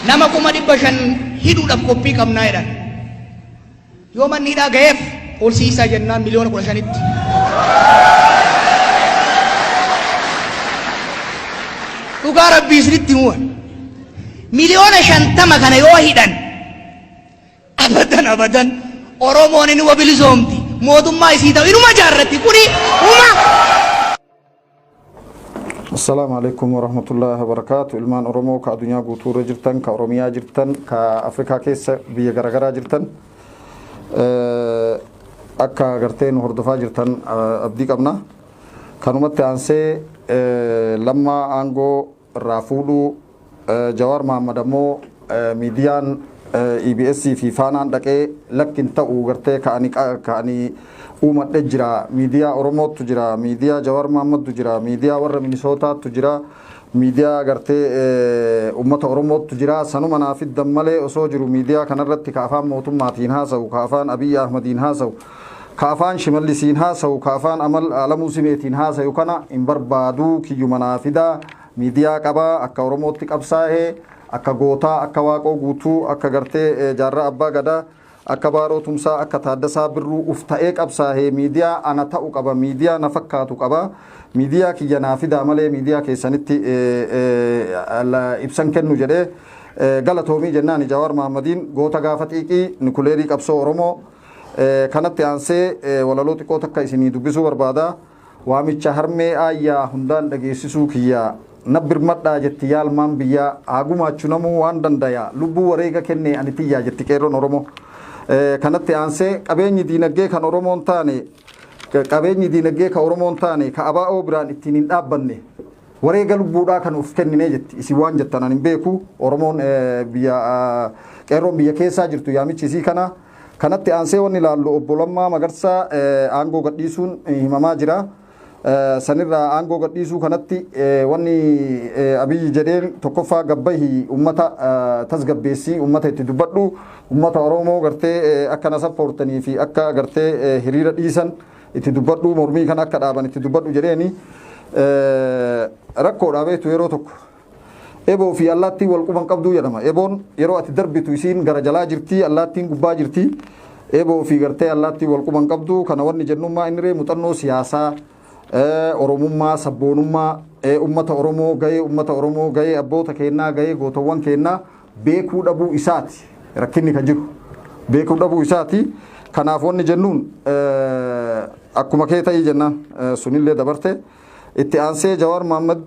Nama 500,000 hidhuudhaaf qophii qabnaa jedhan. Yoo manni hidhaa ga'eef ol siisaa jennaan 15,000,000tti. Dhugaa Rabbii isinitti himuun 50,000,000 kana yoo hidhan abadan abadan Oromoon inuma bilisoomti, mootummaa isii ta'u inuma jaarratti, kuni uma. Assalaamu alaikum warahmatullaahi wabarakaatu. Ilmaan Oromoo ka addunyaa guutuu irra jirtan, ka Oromiyaa jirtan, ka Afrikaa keessa biyya garaagaraa jirtan, akka gartee nu hordofaa jirtan abdii qabna. Kanumatti aansee Lammaa aangoo irraa fuudhuu, Jawaar Mahaammad ammoo miidiyaan EBS fi Faanaan dhaqee lakki hin ta'u, gartee ka'anii uumadhe jira, miidiyaa Oromootu jira, miidiyaa Jawaar Mahammadtu jira, miidiyaa warra Minisootaatu jira, miidiyaa gartee uummata Oromootu jira, sanuma naa fiddan malee osoo jiru miidiyaa kanarratti ka afaan mootummaatiin haasa'u, ka afaan Abiyyi Ahmadiin haasa'u, ka afaan Shimallisiin haasa'u, ka afaan Amal Alamuu Simeetiin haasa'u kana hin barbaadu, kiyyuma naa fidaa. Miidiyaa qabaa, akka Oromootti qabsaa'ee, akka gootaa, akka Waaqoo Guutuu, akka gartee Jaarraa Abbaa Gadaa, akka Baaroo Tumsaa, akka Taaddasaa Birruu uf ta'ee qabsaa'ee miidiyaa ana ta'u qaba, miidiyaa na fakkaatu qaba, miidiyaa kiyya naa fidaa malee miidiyaa keessanitti ibsan kennu jedhee galatoomii jennaani Jawaar Mahaammadiin goota gaafa xiiqii nikuleerii qabsoo Oromoo. Kanatti aansee walaloo xiqqoo takka isinii dubbisuu barbaada. Waamicha harmee aayyaa hundaan dhageessisuu kiyyaa, na birmadhaa jetti yaalmaan biyyaa, haa gumaachu namuu waan dandaya, lubbuu wareega kennee ani tiyyaa jetti qeerroon Oromoo. Kanatti aansee qabeenyi diinagdee kan Oromoon taane, qabeenyi diinagdee kan Oromoon taane, ka ABO biraan ittiin hin dhaabbanne, wareega lubbuudhaa kan of kenninee jetti. Isin waan jettan ani hin beeku. Oromoon biyya qeerroon biyya keessaa jirtu yaamichi isii kana. Kanatti aansee wanni ilaallu obbo Lammaa Magarsaa aangoo gadhiisuun himamaa jira. Sanirraa aangoo gadhiisuu kanatti wanni Abiyyi jedheen tokkoffaa gabbahi ummata tasgabbeessii, ummata itti dubbadhu, ummata Oromoo gartee akka na sappoortanii fi akka gartee hiriira dhiisan itti dubbadhu, mormii kana akka dhaaban itti dubbadhu jedheeni. Rakkoodhaa beektu, yeroo tokko eboo fi allaattiin wal quban qabduu jedhama. Eboon yeroo ati darbitu isiin gara jalaa jirti, allaattiin gubbaa jirti. Eboo fi gartee allaattiin wal quban qabdu kana wanni jennummaa inni ree muuxannoo siyaasaa, Oromummaa, sabboonummaa, ummata Oromoo, gahee ummata Oromoo, gahee abboota keennaa, gahee gootawwan keennaa beekuu dhabuu isaati. Rakkinni kan jiru beekuu dhabuu isaati. Kanaaf wanni jennuun akkuma kee ta'ii jennaan sunillee dabarte. Itti aansee Jawaar Mahaammad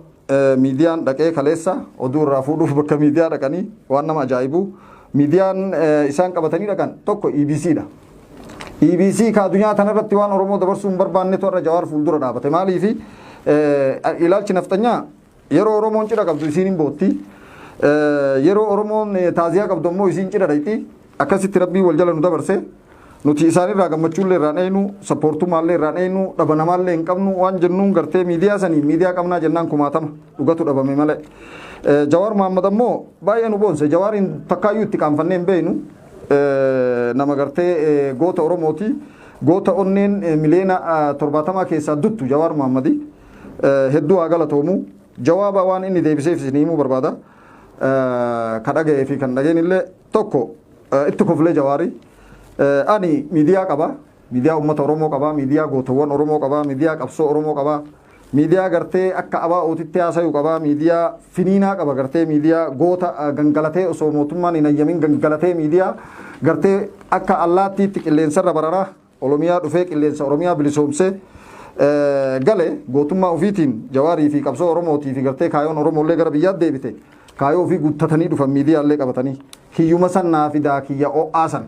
miidiyaan dhaqee kaleessa oduu irraa fuudhuuf bakka miidiyaa dhaqanii waan nama ajaa'ibu miidiyaan isaan qabatanii dhaqan tokko EBC dha. EBC ka addunyaa tanarratti waan Oromoo dabarsuu hin barbaannetu har'a Jawaar fuuldura dhaabate. Maaliifi ilaalchi nafxanyaa yeroo Oromoon cidha qabdu isiin hin bootti. Yeroo Oromoon taaziyaa qabdu ammoo isiin cidha dhaqxi. Akkasitti Rabbii wal jala nu dabarse. Nuti isaanirraa gammachuullee irraan eeynu, sappoortummaallee irraan eeynu, dhaba namaallee hin qabnu waan jennuun gartee miidiyaa sanii miidiyaa qabnaa jennaan kumaatama dhugatu dhabame malee. Jawaar Mahaammad ammoo baay'ee nu boonse. Jawaariin takkaayyuu itti qaanfannee hin beeynu. Nama gartee goota Oromooti. Goota onneen 70,000,000 keessaa duttu Jawaar Mahaammadi. Hedduu haa galatoomu. Jawaaba waan inni deebiseef isin himuu barbaada. Ka dhaga'ee fi kan dhageen illee tokko itti koflee Jawaari. Ani miidiyaa qaba. Miidiyaa uummata Oromoo qaba. Miidiyaa gootawwan Oromoo qaba. Miidiyaa qabsoo Oromoo qaba. Miidiyaa gartee akka ABO'titti haasa'u qaba. Miidiyaa finiinaa qaba gartee miidiyaa goota gangalatee osoo mootummaan hin hayyamin gangalatee miidiyaa gartee akka allaattiitti qilleensarra bararaa Oromiyaa dhufee qilleensa Oromiyaa bilisoomsee gale gootummaa ofiitiin Jawaarii fi qabsoo Oromootii fi gartee kaayoon Oromoollee gara biyyaatti deebite kaayoo ofii guuttatanii dhufan miidiyaallee qabatanii kiyyuma san naa fidaa, kiyya o'aa san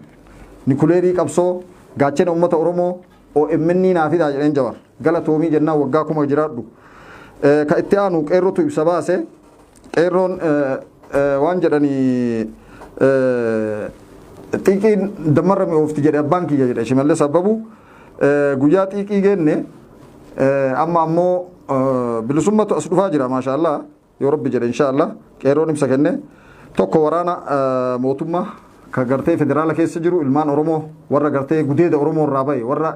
nikuleerii qabsoo gaachena uummata Oromoo OMN naa fidaa jedheen Jawaar galatoomii jennaan waggaa 1000 jiraadhu. Ka itti aanu qeerrotu ibsa baase. Qeerroon waan jedhanii xiiqiin dammarra mi'oofti jedhe abbaan kiyya jedhe Shimallis Abbabuu. Guyyaa xiiqii geenne amma ammoo bilisummatu as dhufaa jira, maashaallah, yoo Rabbi jedhe inshaallah. Qeerroon ibsa kenne tokko waraana mootummaa ka gartee federaala keessa jiru, ilmaan Oromoo warra gartee gudeeda Oromoo irraa bahe, warra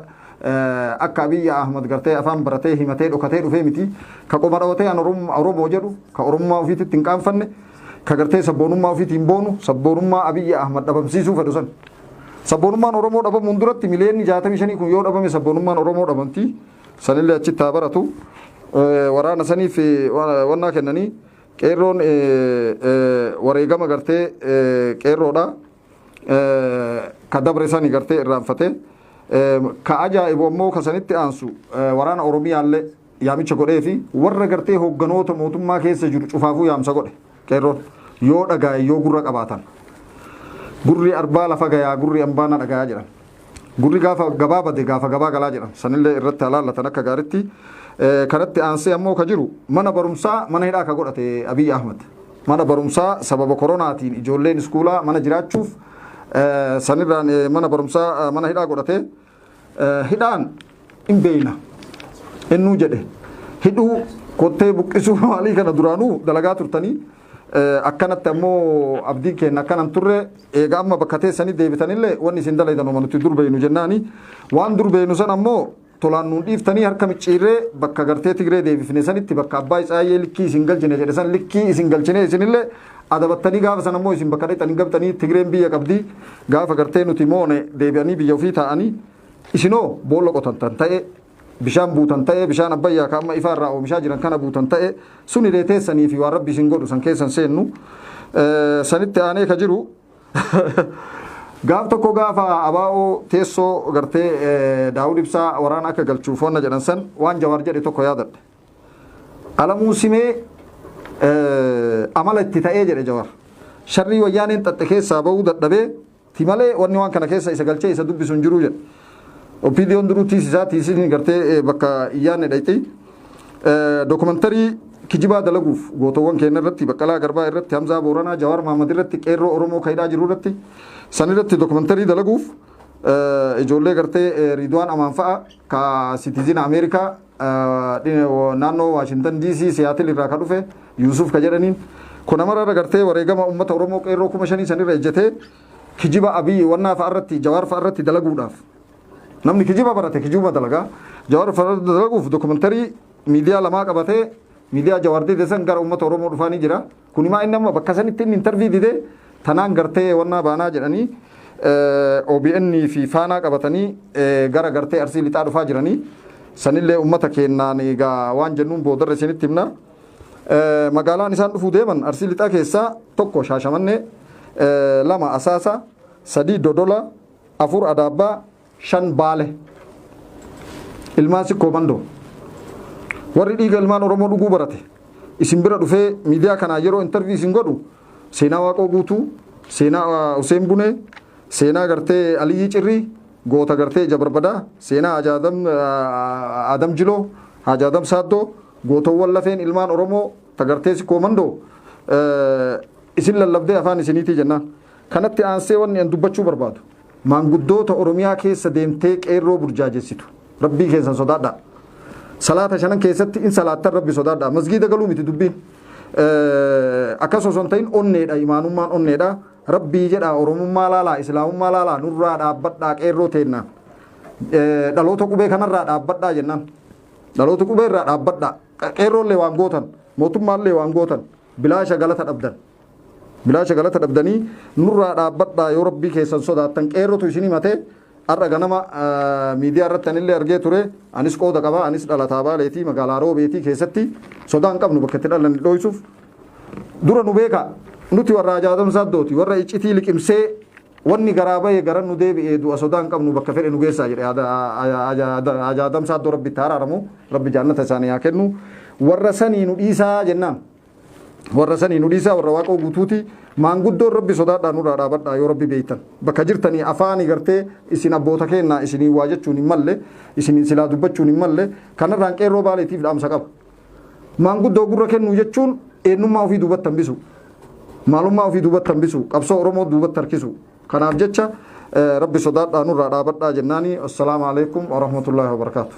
akka Abiyyi Ahmad gartee afaan baratee himatee dhokatee dhufee miti, ka qoma dhawatee an Oromoo jedhu, ka Oromummaa ofiititti hin qaanfanne. Ka gartee sabboonummaa ofiitiin boonu, sabboonummaa Abiyyi Ahmad dhabamsiisuu fedhu san. Sabboonummaan Oromoo dhabamuun duratti miliyoonni 65 kun yoo dhabame sabboonummaan Oromoo dhabamti. Sanillee achitti haa baratu. Waraana saniif wannaa kennanii qeerroon wareegama gartee qeerroodha. Ka dabre sani gartee irraanfate. Ka ajaa'ibu ammoo ka sanitti aansu waraana Oromiyaallee yaamicha godhee fi warra gartee hoogganoota mootummaa keessa jiru cufaafuu yaamsa godhe qeerroon yoo dhagaa'e yoo gurra qabaatan. Gurri arbaa lafa gayaa, gurri ambaana dhagayaa jedhan. Gurri gaafa gabaa bade gaafa gabaa galaa jedhan. Sanillee irratti halaallatan akka gaaritti. Kanatti aansee ammoo ka jiru mana barumsaa mana hidhaa ka godhate Abiy Ahmad. Mana barumsaa sababa koronaatiin ijoolleen iskuulaa mana jiraachuuf sanirraan mana barumsaa mana hidhaa godhate. Hidhaan hin beeyna. Innuu jedhe hidhuu kottee buqqisuu maalii kana duraanuu dalagaa turtanii, akkanatti ammoo abdiin keenya akkanan turre. Eega amma bakka teessanii deebitanillee wanni isin dalaydan oma nuti dur beeynu jennaani, waan dur beeynu san ammoo tolaan nuun dhiiftanii harka micciirree bakka gartee Tigree deebifne sanitti, bakka abbaa Isaayyee likkii isin galchine jedhe san likkii isin galchine, isinillee adabattanii gaafa san ammoo isin bakka dhaqxanii gabxanii. Tigreen biyya qabdii, gaafa gartee nuti moone deebi'anii biyya ofii taa'anii, isinoo boolla qotantan ta'e, bishaan buutan ta'e, bishaan Abbayyaa ka amma ifaa irraa oomishaa jiran kana buutan ta'e, sunilee teessanii fi waan Rabbi isin godhu san keessan seennu. Sanitti aanee ka jiru, gaaf tokko gaafa abaa'oo teessoo gartee Daawud Ibsaa waraana akka galchuuf wanna jedhan san, waan Jawaar jedhe tokko yaadadhe. Alamuu Simee amala itti ta'ee jedhe Jawaar. Sharrii Wayyaaneen xaxxe keessaa bahuu dadhabee ti malee wanni waan kana keessa isa galchee isa dubbisu hin jiru jedhe. OPDOn duruu tiisisaa tiisisni gartee bakka iyyaanne dhayxi. Dookumantarii kijibaa dalaguuf gootowwan keenya irratti, Baqqalaa Garbaa irratti, Hamzaa Booranaa, Jawaar Mahammad irratti, qeerroo Oromoo ka hidhaa jiru irratti, san irratti dookumantarii dalaguuf ijoollee gartee Ridwaan Amaan fa'a ka citizen Ameerikaa naannoo Waashintan DC Siyaatil irraa ka dhufe Yuusuf ka jedhaniin kun namarra gartee wareegama uummata Oromoo qeerroo 5,000 sanirra ejjetee kijiba Abiyyi wannaa fa'a irratti, Jawaar fa'a irratti dalaguudhaaf, namni kijiba barate kijiba dalagaa, Jawaar fa'a irratti dalaguuf dookumantarii miidiyaa lamaa qabatee miidiyaa Jawaar dide san gara uummata Oromoo dhufaanii jira. Kun himaa inni amma bakka sanitti inni interview dide tanaan gartee wannaa baanaa jedhanii OBN fi Faanaa qabatanii gara gartee Arsii Lixaa dhufaa jiranii, sanillee uummata keenyaan egaa waan jennuun boodarra isinitti himna. Magaalaan isaan dhufuu deeman Arsii Lixaa keessaa tokko Shaashamannee, lama Asaasa, sadii Dodola, afur Adaabbaa, shan Baale. Ilmaan Sikkoo Mandoo. Warri dhiiga ilmaan Oromoo dhuguu barate isin bira dhufee miidiyaa kanaa yeroo interview isin godhu seenaa Waaqoo Guutuu, seenaa Hussein Bunee, seenaa gartee Aliyyii Cirrii, goota gartee ija barbadaa, seenaa Adam Jiloo, Haji Adam Saaddoo, gootowwan lafeen ilmaan Oromoo tagartee Sikkoo Mandoo isin lallabdee afaan isiniitii jennaan. Kanatti aansee wanni an dubbachuu barbaadu, maanguddoota Oromiyaa keessa deemtee qeerroo burjaajessitu, Rabbii keessan sodaadhaa. Salaata shanan keessatti in salaattan, Rabbi sodaadhaa. Masgiida galuu miti dubbiin. Akkas osoo hin ta'in onneedha, imaanummaan onneedha. Rabbii jedhaa Oromummaa laalaa, Islaamummaa laalaa, nurraa dhaabbadhaa qeerroo teennaan. Dhaloota qubee kanarraa dhaabbadhaa jennaan. Dhaloota qubee irraa dhaabbadhaa. Qeerroollee waan gootan, mootummaallee waan gootan, bilaasha galata dhabdan. Bilaasha galata dhabdanii nurraa dhaabbadhaa yoo Rabbii keessan sodaattan. Qeerrotu isin himatee har'a ganama miidiyaa irratti anillee argee ture. Anis qooda qaba, anis dhalataa Baaleetii, magaalaa Roobeetii keessatti sodaa hin qabnu bakka itti dhalanne dhoysuuf. Dura nu beeka, nuti warra Ajaadam Saaddooti, warra iccitii liqimsee wanni garaa bahe garan nu deebi'ee du'a sodaa hin qabnu, bakka fedhe nu geessaa jedhe Ajaadam Saaddoo. Rabbi itti araaramu, Rabbi jaannata isaanii haa kennu. Warra sanii nu dhiisaa jennaan. Warra sanii nu dhiisaa, warra Waaqoo Guutuuti. Maanguddoon Rabbi sodaadhaa, nurraa dhaabadhaa yoo Rabbi beektan. Bakka jirtanii afaanii gartee isin abboota kennaa isinii waa jechuun hin malle, isiniin silaa dubbachuun hin malle. Kanarraan qeerroo Baaleetiif dhaamsa qaba. Maanguddoo gurra kennuu jechuun eenyummaa ofii duubatti hambisu, maalummaa ofii duubatti hambisu, qabsoo Oromoo duubatti harkisu. Kanaaf jecha Rabbi sodaadhaa, nurraa dhaabadhaa jennaani. Assalaamu alaikum warahmatullaahi wabarakaatu.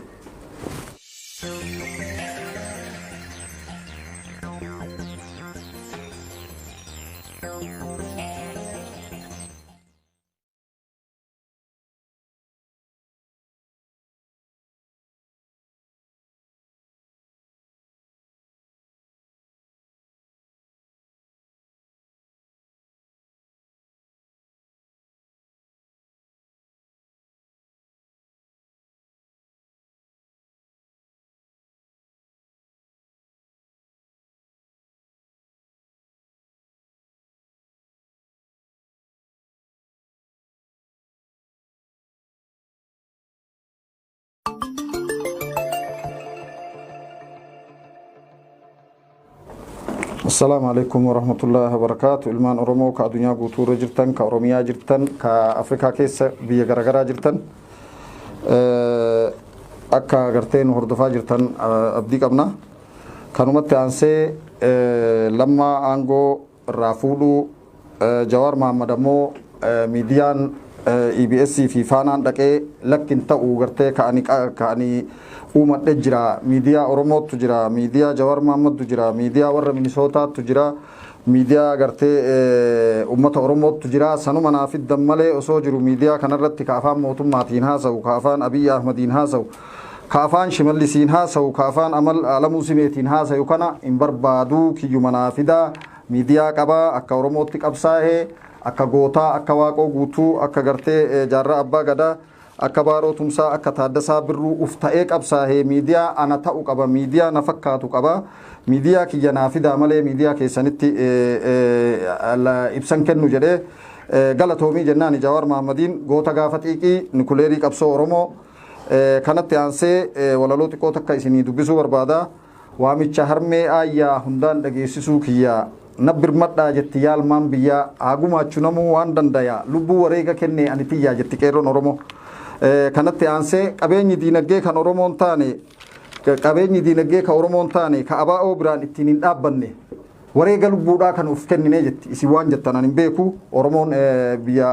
Assalaamu alaikum warahmatullahi wabarakaatu. Ilmaan Oromoo ka addunyaa guutuurra jirtan, ka Oromiyaa jirtan, ka Afrikaa keessa biyya garaagaraa jirtan, akka gartee nu hordofaa jirtan abdii qabna. Kanumatti aansee, Lammaa aangoo irraa fuudhuu, Jawaar Mahammad ammoo miidiyaan EBS fi Faanaan dhaqee lakkin ta'uu gartee ka'anii uumadhe jira. Miidiyaa Oromootu jira, miidiyaa Jawaar Mahammadtu jira, miidiyaa warra Minisootaatu jira, miidiyaa gartee uummata Oromootu jira. Sanuma naa fiddan malee osoo jiru miidiyaa kanarratti ka afaan mootummaatiin haasa'u, ka afaan Abiyyi Ahmadiin haasa'u, ka afaan Shimallisiin haasa'u, ka afaan Amal Alamuu Simeetiin haasa'u kana hin barbaaduu, kiyyuma naa fidaa. Miidiyaa qabaa, akka Oromootti qabsaa'ee, akka gootaa, akka Waaqoo Guutuu, akka gartee Jaarraa Abbaa Gadaa, akka Baaroo Tumsaa, akka Taaddasaa Birruu uf ta'ee qabsaa'ee, miidiyaa ana ta'u qaba, miidiyaa na fakkaatu qaba, miidiyaa kiyya naa fidaa malee miidiyaa keessanitti ibsan kennu jedhee. Galatoomii jennaan Jawaar Mahammadiin, goota gaafa xiiqii nikuleerii qabsoo Oromoo. Kanatti aansee walaloo xiqqoo takka isinii dubbisuu barbaada. Waamicha harmee aayyaa hundaan dhageessisuu kiyyaa, na birmadhaa jetti yaalmaan biyyaa, haa gumaachuu namuu waan dandaya, lubbuu wareega kennee ani tiyyaa jetti qeerroon Oromoo. Kanatti aansee, qabeenyi diinagdee kan Oromoon taane, qabeenyi diinagdee kan Oromoon taane, ka abaa'oo biraan ittiin hin dhaabbanne, wareega lubbuudhaa kan uf kenninee jetti. Isin waan jettan ani hin beeku. Oromoon biyya,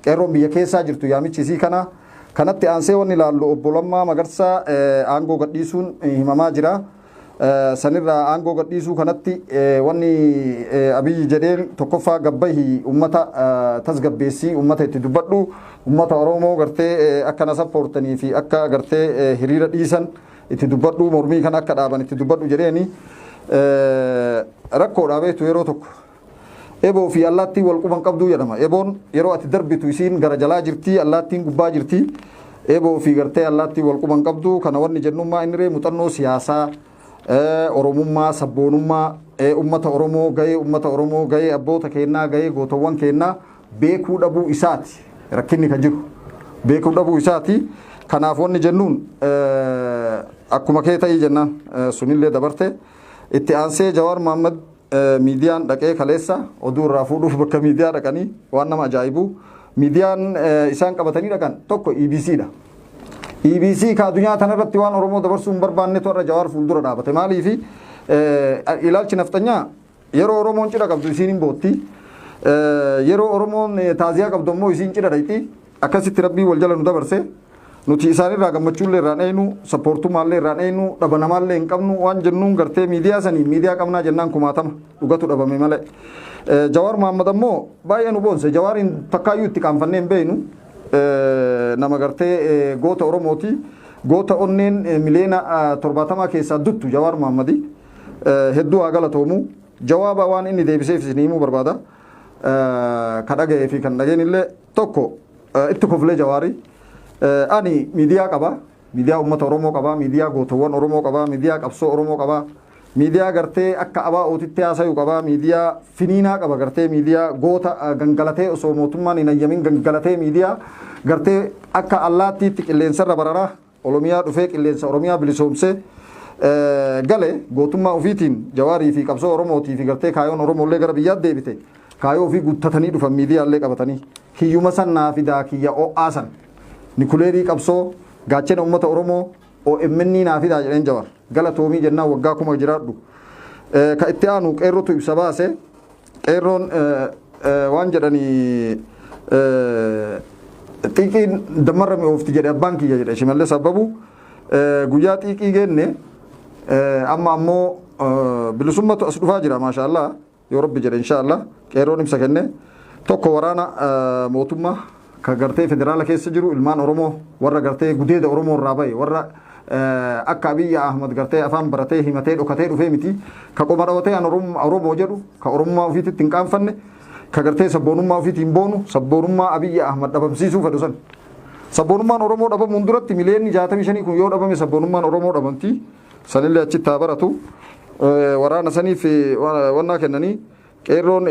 qeerroon biyya keessaa jirtu, yaamichi isii kana. Kanatti aansee wanni ilaallu, obbo Lammaa Magarsaa aangoo gadhiisuun himamaa jira. Sanirraa aangoo gadhiisuu kanatti wanni Abiyyi jedheen, tokkoffaa gabbahi ummata tasgabbeessii, ummata itti dubbadhu, ummata Oromoo gartee akka na sappoortanii fi akka gartee hiriira dhiisan itti dubbadhu, mormii kana akka dhaaban itti dubbadhu jedheeni. Rakkoodhaa beektu, yeroo tokko eboo fi allaattiin wal quban qabduu jedhama. Eboon yeroo ati darbitu isiin gara jalaa jirti, allaattiin gubbaa jirti. Eboo fi gartee allaattiin wal quban qabdu. Kana wanni jennummaa inni ree muuxannoo siyaasaa, Oromummaa, sabboonummaa ummata Oromoo, gahee ummata Oromoo, gahee abboota keennaa, gahee gootawwan keennaa beekuu dhabuu isaati. Rakkinni kan jiru beekuu dhabuu isaati. Kanaaf wanni jennuun akkuma kee ta'ii jennaan, sunillee dabarte. Itti aansee Jawaar Mohammad miidiyaan dhaqee kaleessa oduu irraa fuudhuuf bakka miidiyaa dhaqanii, waan nama ajaa'ibu, miidiyaan isaan qabatanii dhaqan tokko EBC dha. EBC ka addunyaa tanarratti waan Oromoo dabarsuu hin barbaannetu har'a Jawaar fuuldura dhaabate. Maaliifi ilaalchi nafxanyaa yeroo Oromoon cidha qabdu isiin hin bootti. Yeroo Oromoon taaziyaa qabdu ammoo isiin cidha dhaqxi. Akkasitti Rabbii wal jala nu dabarse. Nuti isaanirraa gammachuullee irraan eeynu, sappoortummaallee irraan eeynu, dhaba namaallee hin qabnu. Waan jennuun gartee miidiyaa sanii miidiyaa qabnaa jennaan kumaatama dhugatu dhabame malee. Jawaar Mohammad ammoo baay'ee nu boonse. Jawaariin takkaayyuu itti qaanfannee hin beeynu. Nama gartee goota Oromooti. Goota onneen miliyoona 70 keessaa duttu Jawaar Mohammadi. Hedduu haa galatoomu. Jawaaba waan inni deebiseef isin himuu barbaada. Ka dhaga'ee fi kan dhageen illee tokko itti koflee Jawaari. Ani miidiyaa qaba. Miidiyaa uummata Oromoo qaba. Miidiyaa gootawwan Oromoo qaba. Miidiyaa qabsoo Oromoo qaba. Miidiyaa gartee akka abaa'ootitti haasa'u qaba. Miidiyaa finiinaa qaba, gartee miidiyaa goota gangalatee osoo mootummaan hin ayyamin gangalatee, miidiyaa gartee akka allaattiitti qilleensarra bararaa Oromiyaa dhufee qilleensa Oromiyaa bilisoomsee gale, gootummaa ofiitiin Jawaarii fi qabsoo Oromootii fi gartee kaayoon Oromollee gara biyyaatti deebite, kaayoo ofii guuttatanii dhufan, miidiyaallee qabatanii. Kiyyuma san naa fidaa, kiyya o'aa san, nikuleerii qabsoo, gaachana uummata Oromoo, OMN naa fidaa jedheen Jawaar. Galatoomii jennaan, waggaa 1000 jiraadhu. Ka itti aanu qeerrotu ibsa baase. Qeerroon waan jedhanii, xiiqiin dammarra mi'oofti jedhe abbaan kiyya, jedhe Shimallis Abbabuu. Guyyaa xiiqii geenne, amma ammoo bilisummatu as dhufaa jira, maashaallah, yoo Rabbi jedhe, inshaallah. Qeerroon ibsa kenne tokko, waraana mootummaa ka gartee federaala keessa jiru, ilmaan Oromoo warra gartee gudeeda Oromoo irraa bahe, warra akka Abiyyi Ahmad gartee afaan baratee himatee dhokatee dhufee miti, ka qoma dhawatee an Oromoo jedhu, ka Oromummaa ofiitti hin qaanfanne, ka gartee sabboonummaa ofiitiin boonu, sabboonummaa Abiyyi Ahmad dhabamsiisuu fedhu san. Sabboonummaan Oromoo dhabamuun duratti miliyoonni 65 kun yoo dhabame sabboonummaan Oromoo dhabamti. Sanillee achitti haa baratu. Waraana saniif wannaa kennanii, qeerroon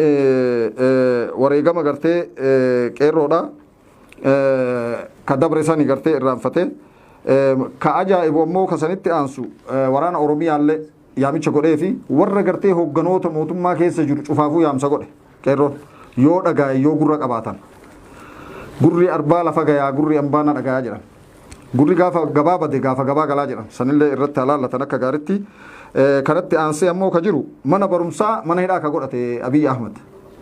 wareegama gartee qeerroodha. Ka dabre sani gartee irraanfate. Ka ajaa'ibu ammoo ka sanitti aansu, waraana Oromiyaallee Yaamicha godhee fi warra gartee hoogganoota mootummaa keessa jiru cufaafuu yaamsa godhe. Qeerroon yoo dhagaye, yoo gurra qabaatan, gurri arbaa lafa gayaa, gurri ambaana dhagayaa jedhan. Gurri gaafa gabaa bade gaafa gabaa galaa jedhan. Sanillee irratti halaallatan akka gaaritti. Kanatti aansee ammoo ka jiru mana barumsaa mana hidhaa ka godhate Abiy Ahmad.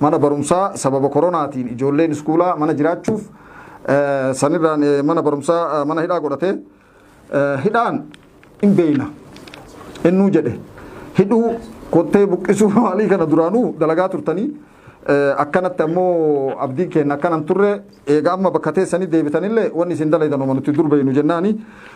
Mana barumsaa sababa koronaatiin ijoolleen iskuulaa mana jiraachuuf sanirraan mana barumsaa mana hidhaa godhate. Hidhaan hin beeyna. Innuu jedhe hidhuu kottee buqqisuu maalii kana duraanuu dalagaa turtanii, akkanatti ammoo abdiin keenya akkanan turre. Eega amma bakka teessanii deebitanillee wanni isin dalaydan oma nuti dur beeynu jennaani.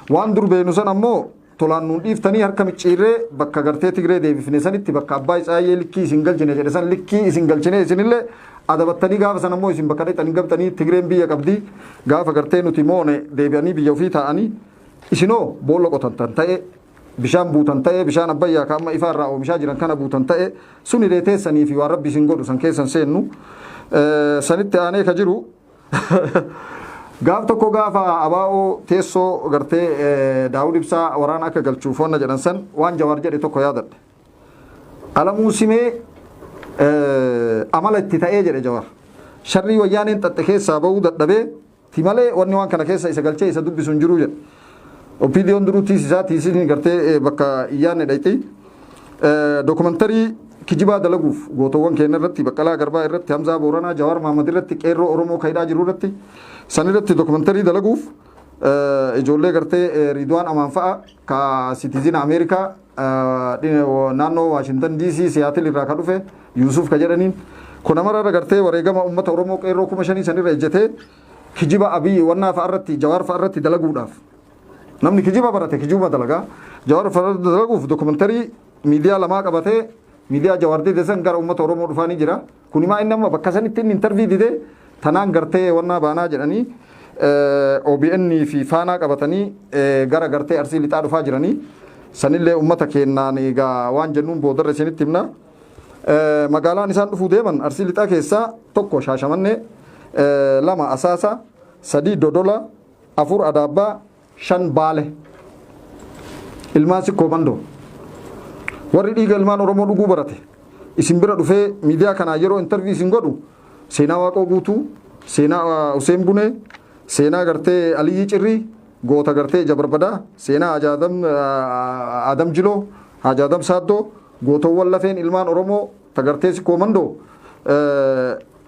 Waan dur beeynu san ammoo tolaan nuun dhiiftanii harka micciirree bakka gartee Tigree deebifne sanitti, bakka abbaa Isaayyee likkii isin galchine jedhe san likkii isin galchine, isinillee adabattanii gaafa san ammoo isin bakka dhaqxanii gabxanii. Tigreen biyya qabdii, gaafa gartee nuti moone deebi'anii biyya ofii taa'anii, isinoo boolla qotantan ta'e, bishaan buutan ta'e, bishaan Abbayyaa ka amma ifaa irraa oomishaa jiran kana buutan ta'e, sunilee teessanii fi waan Rabbi isin godhu san keessan seennu. Sanitti aanee ka jiru, gaaf tokko gaafa abaa'oo teessoo gartee Daawud Ibsaa waraana akka galchuuf wanna jedhan san, waan Jawaar jedhe tokko yaadadhe. Alamuu Simee amala itti ta'ee jedhe Jawaar. Sharrii Wayyaaneen xaxxe keessaa bahuu dadhabee ti malee wanni waan kana keessa isa galchee isa dubbisu hin jiru jedhe. OPDOn duruu tiisisaa tiisisni gartee bakka iyyaanne dhayxi. Documentary kijibaa dalaguuf gootowwan keenya irratti, Baqqalaa Garbaa irratti, Hamzaa Booranaa, Jawaar Mahmad irratti, qeerroo Oromoo kayidhaa jiru irratti, san irratti documentary dalaguuf ijoollee gartee Ridwaan Amaan fa'a ka citizen Ameerikaa naannoo Waashintan DC Siyaatil irraa ka dhufe Yuusuf ka jedhaniin kun amarra gartee wareegama uummata Oromoo qeerroo 5,000 sanirra ejjetee kijiba Abiyyi wannaa fa'a irratti, Jawaar fa'a irratti dalaguudhaaf. Namni kijiba barate kijiba dalagaa. Jawaar fa'a irratti dalaguuf documentary miidiyaa lamaa qabatee miidiyaa Jawaar dide san gara uummata Oromoo dhufaanii jira. Kuni maa inni amma bakka sanitti inni interview dide tanaan gartee wannaa baanaa jedhanii OBN fi Faanaa qabatanii gara gartee Arsii Lixaa dhufaa jiranii. Sanillee uummata keenyaan egaa waan jennuun boodarra isinitti himna. Magaalaan isaan dhufuu deeman Arsii Lixaa keessaa tokko Shaashamannee, lama Asaasa, sadii Dodola, afur Adaabbaa, shan Baale. Ilmaan Sikkoo Mandoo. Warri dhiiga ilmaan Oromoo dhuguu barate isin bira dhufee miidiyaa kanaa yeroo interview isin godhu seenaa Waaqoo Guutuu, seenaa Hussein Bunee, seenaa gartee Aliyyii Cirrii, goota gartee ija barbadaa, seenaa Adam Jiloo, Haji Adam Saaddoo, gootowwan lafeen ilmaan Oromoo tagartee Sikkoo Mandoo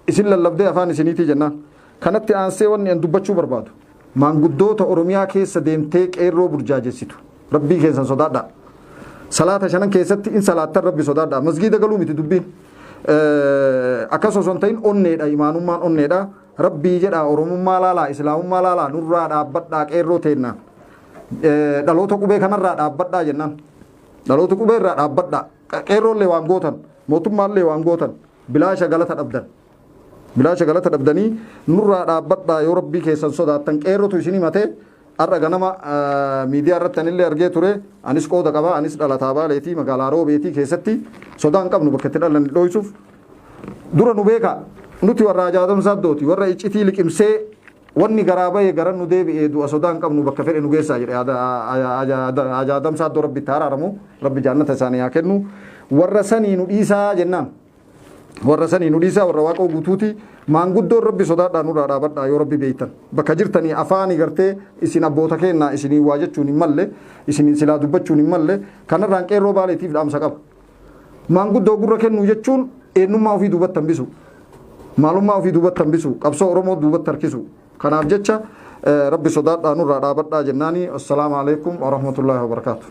isin lallabdee afaan isiniitii jennaan. Kanatti aansee wanni an dubbachuu barbaadu, maanguddoota Oromiyaa keessa deemtee qeerroo burjaajessitu, Rabbii keessan sodaadhaa. Salaata shanan keessatti in salaattan, Rabbi sodaadhaa. Masgiida galuu miti dubbiin. Akkas osoo hin ta'in onneedha, imaanummaan onneedha. Rabbii jedhaa Oromummaa laalaa, Islaamummaa laalaa, nurraa dhaabbadhaa qeerroo teennaan. Dhaloota qubee kanarraa dhaabbadhaa jennaan. Dhaloota qubee irraa dhaabbadhaa. Qeerroollee waan gootan, mootummaallee waan gootan, bilaasha galata dhabdan. Bilaasha galata dhabdanii nurraa dhaabbadhaa yoo Rabbii keessan sodaattan. Qeerrotu isin himatee har'a ganama miidiyaa irratti anillee argee ture. Anis qooda qaba, anis dhalataa Baaleetii, magaalaa Roobeetii keessatti sodaa hin qabnu bakka itti dhalanne dhoysuuf. Dura nu beeka, nuti warra Ajaadam Saaddooti, warra iccitii liqimsee wanni garaa bahee gara nu deebi'ee du'a sodaa hin qabnu, bakka fedhe nu geessaa jedhe Ajaadam Saaddoo. Rabbi itti araaramu, Rabbi jaannata isaanii haa kennu. Warra sanii nu dhiisaa jennaan. Warra sanii nu dhiisaa, warra Waaqoo Guutuuti. Maanguddoon Rabbi sodaadhaa nurraa dhaabadhaa yoo Rabbi beeytan. Bakka jirtanii afaanii gartee isin abboota kennaa isinii waa jechuun hin malle, isiniin silaa dubbachuun hin malle. Kanarraan qeerroo Baaleetiif dhaamsa qaba. Maanguddoo gurra kennuu jechuun eenyummaa ofii duubatti hambisu. Maalummaa ofii duubatti hambisu. Qabsoo Oromoo duubatti harkisu. Kanaaf jecha Rabbi sodaadhaa nurraa dhaabadhaa jennaani. Assalaamu alaikum wa rahmatullaahi wa barakaatu.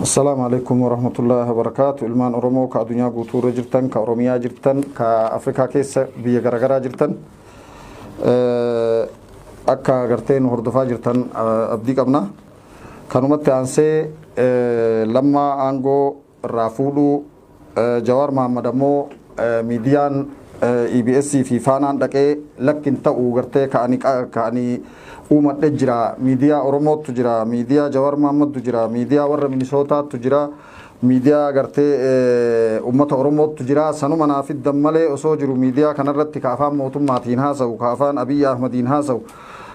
Assalaamu alaikum warahmatullahi wabarakaatu. Ilmaan Oromoo ka addunyaa guutuu irra jirtan, ka Oromiyaa jirtan, ka Afrikaa keessa biyya garaagaraa jirtan, akka gartee nu hordofaa jirtan abdii qabna. Kanumatti aansee, Lammaa aangoo irraa fuudhuu, Jawaar Mahammad ammoo miidiyaan EBS fi Faanaan dhaqee lakkin ta'uu gartee ka'anii uumadhe jira. Miidiyaa Oromootu jira, miidiyaa Jawaar Mahammadtu jira, miidiyaa warra Minisootaatu jira, miidiyaa gartee uummata Oromootu jira. Sanuma naa fiddan malee osoo jiru miidiyaa kanarratti ka afaan mootummaatiin haasa'u, ka afaan Abiyyi Ahmadiin haasa'u,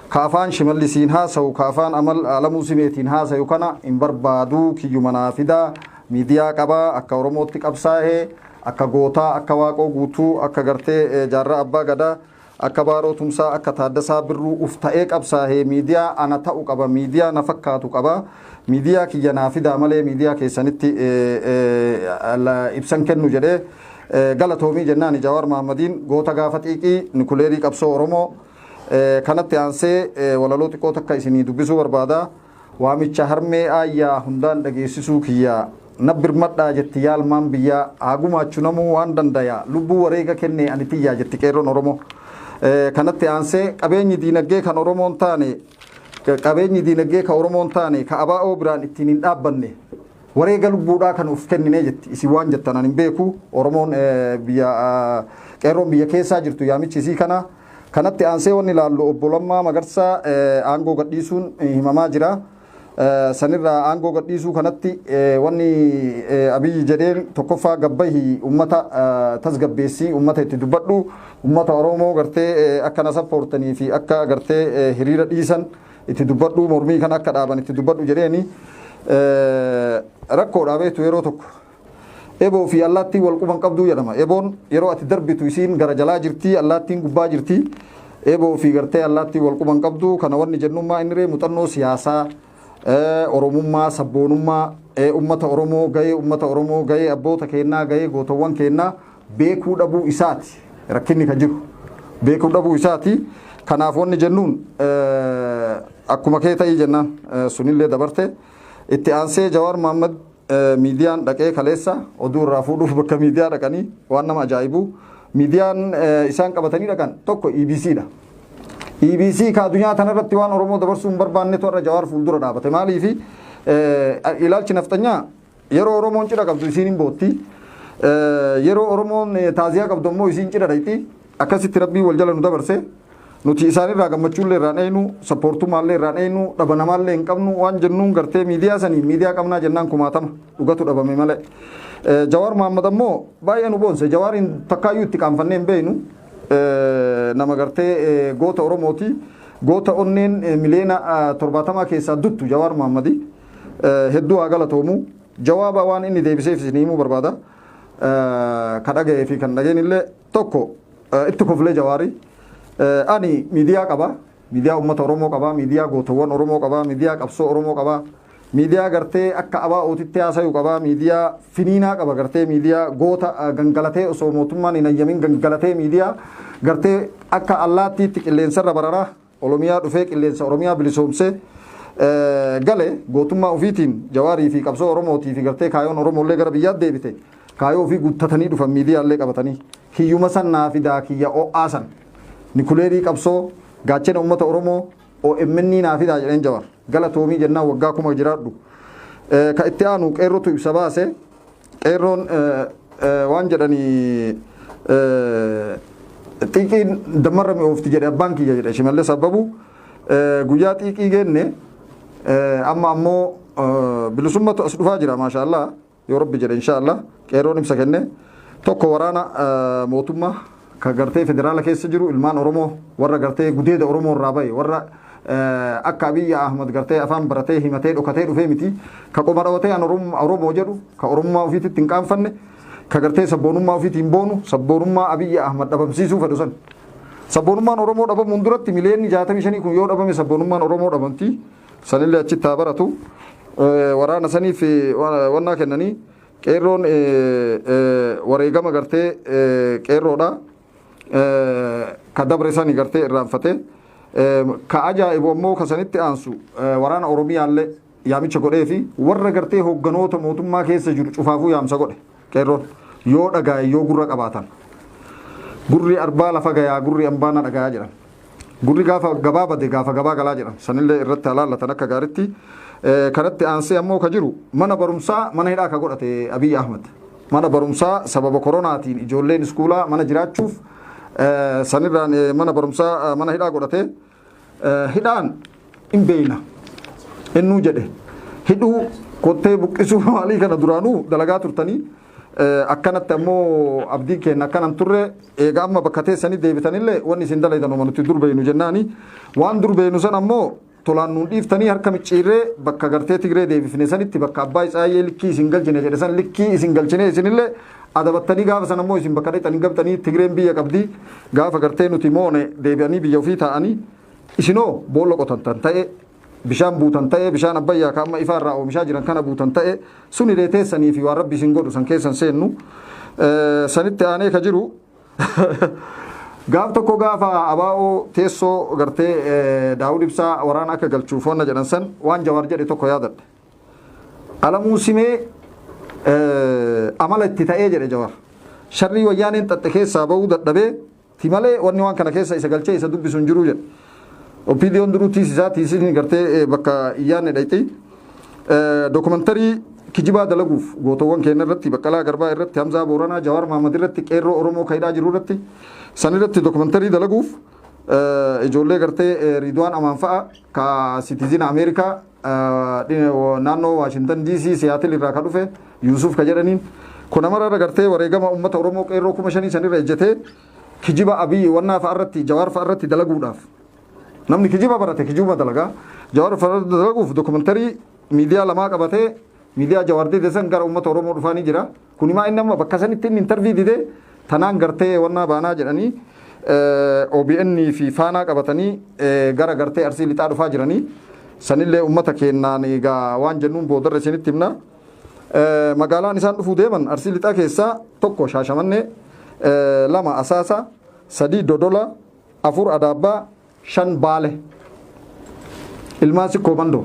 ka afaan Shimallisiin haasa'u, ka afaan Amal Alamuu Simeetiin haasa'u kana hin barbaaduu, kiyyuma naa fidaa. Miidiyaa qabaa, akka Oromootti qabsaa'ee, akka gootaa, akka Waaqoo Guutuu, akka gartee Jaarraa Abbaa Gadaa, akka Baaroo Tumsaa, akka Taaddasaa Birruu uf ta'ee qabsaa'ee miidiyaa ana ta'u qaba, miidiyaa na fakkaatu qaba, miidiyaa kiyya naa fidaa malee miidiyaa keessanitti ibsan kennu jedhee. Galatoomii jennaan Jawaar Mahaammadiin, goota gaafa xiiqii nikuleerii qabsoo Oromoo. Kanatti aansee walaloo xiqqoo takka isinii dubbisuu barbaada. Waamicha harmee aayyaa hundaan dhageessisuu kiyyaa, na birmadhaa jetti yaalmaan biyyaa, haa gumaachu namuu waan dandaya, lubbuu wareega kennee ani tiyyaa jetti qeerroon Oromoo. Kanatti aansee, qabeenyi diinagdee kan Oromoon taane, qabeenyi diinagdee kan Oromoon taane, ka abaa'oo biraan ittiin hin dhaabbanne, wareega lubbuudhaa kan uf kenninee jetti. Isin waan jettan ani hin beeku. Oromoon biyya, qeerroon biyya keessaa jirtu yaamichi isii kana. Kanatti aansee wanni ilaallu, obbo Lammaa Magarsaa aangoo gadhiisuun himamaa jira. Sanirraa aangoo gadhiisuu kanatti wanni Abiyyi jedheen tokkoffaa, gabbahi ummata tasgabbeessii, ummata itti dubbadhu, ummata Oromoo gartee akka na sappoortanii fi akka gartee hiriira dhiisan itti dubbadhu, mormii kana akka dhaaban itti dubbadhu jedheeni. Rakkoodhaa beektu, yeroo tokko eboo fi allaattiin wal quban qabduu jedhama. Eboon yeroo ati darbitu isiin gara jalaa jirti, allaattiin gubbaa jirti. Eboo fi gartee allaattiin wal quban qabdu. Kana wanni jennummaa inni ree muuxannoo siyaasaa, Oromummaa, sabboonummaa ummata Oromoo, gahee ummata Oromoo, gahee abboota keennaa, gahee gootawwan keennaa beekuu dhabuu isaati. Rakkinni kan jiru beekuu dhabuu isaati. Kanaaf wanni jennuun akkuma kee ta'ii jennaan, sunillee dabarte. Itti aansee Jawaar Mahaammad miidiyaan dhaqee kaleessa oduu irraa fuudhuuf bakka miidiyaa dhaqanii, waan nama ajaa'ibu, miidiyaan isaan qabatanii dhaqan tokko EBC dha. EBC ka addunyaa tanarratti waan Oromoo dabarsuu hin barbaannetu har'a Jawaar fuuldura dhaabate. Maaliifi ilaalchi nafxanyaa yeroo Oromoon cidha qabdu isiin hin bootti. Yeroo Oromoon taaziyaa qabdu ammoo isiin cidha dhaqxi. Akkasitti Rabbii wal jala nu dabarse. Nuti isaanirraa gammachuullee irraan eeynu, sappoortummaallee irraan eeynu, dhaba namaallee hin qabnu. Waan jennuun gartee miidiyaa sanii miidiyaa qabnaa jennaan kumaatama dhugatu dhabame malee. Jawaar Mahaammad ammoo baay'ee nu boonse. Jawaariin takkaayyuu itti qaanfannee hin beeynu. Nama gartee goota Oromooti. Goota onneen miliyoona 70 keessaa duttu Jawaar Mahaammadi. Hedduu haa galatoomu. Jawaaba waan inni deebiseef isin himuu barbaada. Ka dhaga'ee fi kan dhageen illee tokko itti koflee Jawaarii. Ani miidiyaa qaba. Miidiyaa uummata Oromoo qaba. Miidiyaa gootawwan Oromoo qaba. Miidiyaa qabsoo Oromoo qaba. Miidiyaa gartee akka abaa'ootitti haasa'u qaba. Miidiyaa finiinaa qaba, gartee miidiyaa goota gangalatee osoo mootummaan hin hayyamin gangalatee, miidiyaa gartee akka allaattiitti qilleensarra bararaa Oromiyaa dhufee qilleensa Oromiyaa bilisoomsee gale. Gootummaa ofiitiin Jawaarii fi qabsoo Oromootii fi gartee kaayoon Oromollee gara biyyaatti deebite, kaayoo ofii guuttatanii dhufan, miidiyaallee qabatanii. Kiyyuma san naa fidaa, kiyya o'aa san, nikuleerii qabsoo, gaachana uummata Oromoo, OMN naa fidaa jedheen Jawaar. Galatoomii jennaan, waggaa 1000 jiraadhu. Ka itti aanu qeerrotu ibsa baase. Qeerroon waan jedhanii, xiiqiin dammarra mi'oofti jedhe abbaan kiyya jedhe Shimallis Abbabuu. Guyyaa xiiqii geenne, amma ammoo bilisummatu as dhufaa jira, maashaallah, yoo Rabbi jedhe, inshaallah. Qeerroon ibsa kenne tokko, waraana mootummaa ka gartee federaala keessa jiru, ilmaan Oromoo warra gartee gudeeda Oromoo irraa bahe, warra akka Abiyyi Ahmad gartee afaan baratee himatee dhokatee dhufee miti, ka qoma dhawatee an Oromoo jedhu, ka Oromummaa ofiititti hin qaanfanne, ka gartee sabboonummaa ofiitiin boonu, sabboonummaa Abiyyi Ahmad dhabamsiisuu fedhu san. Sabboonummaan Oromoo dhabamuun duratti miliyoonni 65 kun yoo dhabame sabboonummaan Oromoo dhabamti. Sanillee achitti haa baratu. Waraana saniif wannaa kennanii, qeerroon wareegama gartee qeerroodha. Ka dabre sani gartee irraanfate. Ka ajaa'ibu ammoo ka sanitti aansu, waraana Oromiyaallee yaamicha godhee fi warra gartee hoogganoota mootummaa keessa jiru cufaafuu yaamsa godhe qeerroon yoo dhagaye yoo gurra qabaatan. Gurri arbaa lafa gayaa gurri ambaana dhagayaa jedhan. Gurri gaafa gabaa bade gaafa gabaa galaa jedhan. Sanillee irratti halaallatan akka gaaritti. Kanatti aansee ammoo ka jiru mana barumsaa mana hidhaa ka godhate Abiy Ahmad. Mana barumsaa sababa koronaatiin ijoolleen iskuulaa mana jiraachuuf sanirraan mana barumsaa mana hidhaa godhate. Hidhaan hin beeyna. Innuu jedhe hidhuu kottee buqqisuu maalii kana duraanuu dalagaa turtanii akkanatti ammoo abdiin keenya akkanan turre eega amma bakka teessanii deebitanillee wanni isin dalaydan uma nuti dur beeynu jennaani waan dur beeynu san ammoo tolaan nuun dhiiftanii harka micciirree bakka gartee Tigree deebifne sanitti bakka abbaa Isaayyee likkii isin galchine jedhe san likkii isin galchine isinillee adabattanii gaafa san ammoo isin bakka dhaqxanii gabxanii Tigreen biyya qabdii gaafa gartee nuti moone deebi'anii biyya ofii taa'anii isinoo boolla qotantan ta'e bishaan buutan ta'e bishaan abbayyaa ka amma ifaa irraa oomishaa jiran kana buutan ta'e sun illee teessanii fi waan rabbi isin godhu san keessan seennu. Sanitti aanee ka jiru gaaf tokko gaafa abaa'oo teessoo gartee Daawud Ibsaa waraana akka galchuuf wanna jedhan san waan Jawaar jedhe tokko yaadadhe. Alamuu Simee amala itti ta'ee jedhe Jawaar. Sharrii wayyaaneen xaxxe keessaa bahuu dadhabee ti malee wanni waan kana keessa isa galchee isa dubbisu hin jiru jedhe. OPDOn duruu tiisisaa tiisisni gartee bakka iyyaanne dhayxi. Dookumantarii kijibaa dalaguuf gootowwan keenya irratti Baqqalaa Garbaa irratti Hamzaa Booranaa Jawaar Mahmad irratti qeerroo Oromoo kayidhaa jiru irratti san irratti dookumantarii dalaguuf ijoollee gartee Ridwaan Amaan fa'a ka citizen Ameerikaa naannoo Waashintan DC Siyaatil irraa ka dhufe Yuusuf ka jedhaniin kun amarra gartee wareegama uummata Oromoo qeerroo 5,000 sanirra ejjetee kijiba Abiyyi wannaa fa'a irratti Jawaar fa'a irratti dalaguudhaaf namni kijiba barate kijiba dalagaa Jawaar fa'a irratti dalaguuf dookumantarii miidiyaa lamaa qabatee miidiyaa Jawaar dide san gara uummata Oromoo dhufaanii jira. Kun himaa inni amma bakka sanitti inni interview dide tanaan gartee wannaa baanaa jedhanii OBN fi Faanaa qabatanii gara gartee Arsii lixaa dhufaa jiranii. Sanillee uummata keenyaan egaa waan jennuun boodarra isinitti himna. Magaalaan isaan dhufuu deeman Arsii lixaa keessaa tokko Shaashamannee, lama Asaasa, sadii Dodola, afur Adaabbaa, shan Baale. Ilmaan Sikkoo Mandoo.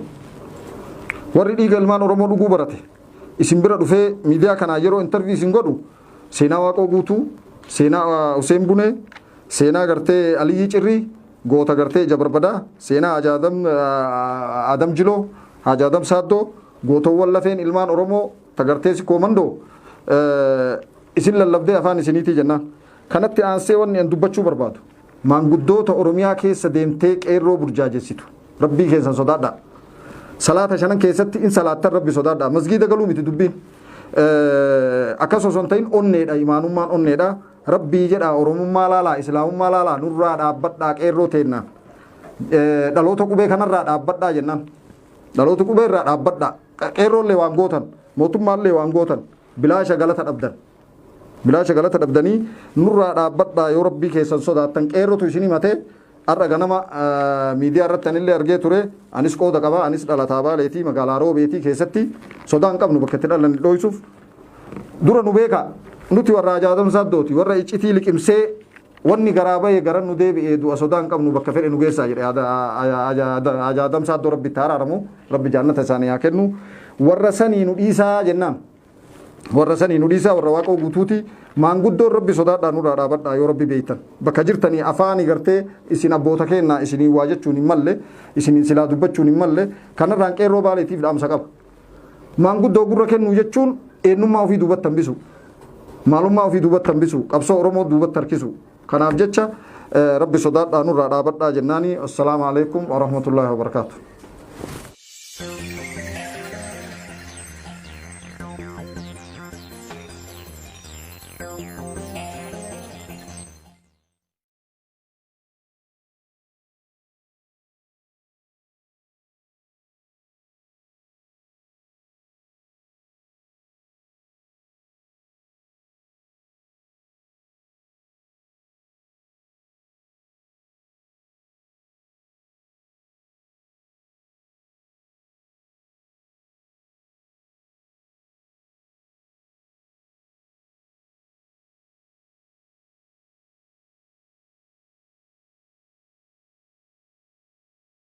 Warri dhiiga ilmaan Oromoo dhuguu barate isin bira dhufee miidiyaa kanaa yeroo interview isin godhu seenaa Waaqoo Guutuu, seenaa Hussein Bunee, seenaa gartee Aliyyii Cirrii, goota gartee ija barbadaa, seenaa Adam Jiloo, Haji Adam Saaddoo, gootowwan lafeen ilmaan Oromoo tagartee Sikkoo Mandoo isin lallabdee afaan isiniitii jennaan. Kanatti aansee wanni an dubbachuu barbaadu maanguddoota Oromiyaa keessa deemtee qeerroo burjaajessitu rabbii keessan sodaadhaa. Salaata shanan keessatti in salaattan rabbi sodaadhaa. Masgiida galuu miti dubbiin. Akkas osoo hin ta'in onneedha imaanummaan onneedha. Rabbii jedhaa Oromummaa laalaa Islaamummaa laalaa nurraa dhaabbadhaa qeerroo teennaan. Dhaloota qubee kanarraa dhaabbadhaa jennaan. Dhaloota qubee irraa dhaabbadhaa. Qeerroollee waan gootan mootummaallee waan gootan bilaasha galata dhabdan. Bilaasha galata dhabdanii nurraa dhaabbadhaa yoo rabbii keessan sodaattan qeerrotu isin himatee har'a ganama miidiyaa irratti anillee argee ture anis qooda qaba anis dhalataa Baaleetii magaalaa Roobeetii keessatti sodaa hin qabnu bakka itti dhalanne dhoysuuf dura nu beeka nuti warra Haji Saaddooti warra iccitii liqimsee wanni garaa bahee garan nu deebi'ee du'a sodaa hin qabnu bakka fedhe nu geessaa jedhe Haji Adam Saaddoo rabbi itti araaramu rabbi jaannata isaanii haa kennu warra sanii nu dhiisaa jennaan. Warra sanii nu dhiisaa warra Waaqoo Guutuuti maanguddoon rabbi sodaadhaa nurraa dhaabadhaa yoo rabbi beektan bakka jirtanii afaanii gartee isin abboota kennaa isinii waa jechuun hin malle isiniin silaa dubbachuun hin malle kanarraan qeerroo Baaleetiif dhaamsa qaba. Maanguddoo gurra kennuu jechuun eenyummaa ofii duubatti hambisu maalummaa ofii duubatti hambisu qabsoo Oromoo duubatti harkisu kanaaf jecha rabbi sodaadhaa nurraa dhaabadhaa jennaani. Assalaamu alaikum warahmatullaahi wabarakaatu.